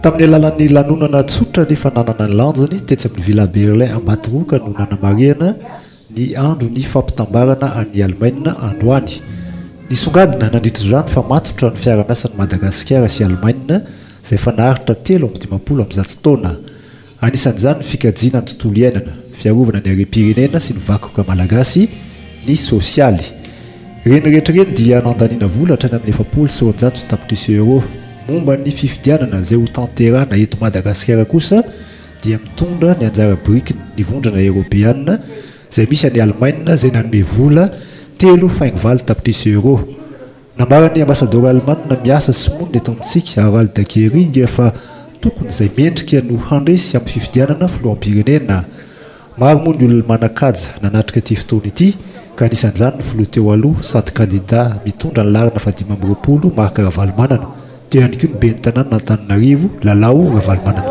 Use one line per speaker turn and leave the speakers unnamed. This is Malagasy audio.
Tamin'ny alalan'ny lanonana tsotra nefa nanana ny lanjany tetsy amin'ny Villa Berlin Ambatoroka no nanamarihana ny andron'ny fampitambarana an'i Alemaina androany. Nisongadina nandritra izany fa matotra ny fiara-miasan'i Madagasikara sy Alemaina izay efa naharitra 153 taona. Anisan'izany ny fikajiana ny tontolo iainana, fiarovana ny harem-pirenena sy ny vakoka malagasy, ny sosialy. Ireny rehetra ireny dia nandaniana vola hatrany amin'ny 240 tapitrisa euros. Momba ny fifidianana izay hotanterahina eto Madagasikara kosa dia mitondra ny anjara birikiny ny Vondrona Eoropeana izay misy an'i Alemaina izay nanome vola 3 faingo 8 tapitrisa euros. Nambaran'ny ambasadaoro alemanina miasa sy monina eto amintsika, Harald Gehring fa tokony izay mendrika no handresy amin'ny fifidianana filoham-pirenena. Maro moa ny olona manan-kaja nanatrika ity fotoana ity ka anisan'izany ny filoha teo aloha sady kandida mitondra ny laharana faha-25 Marc Ravalomanana, teo ihany koa ny ben'ny tanànan'Antananarivo Lalao Ravalomanana.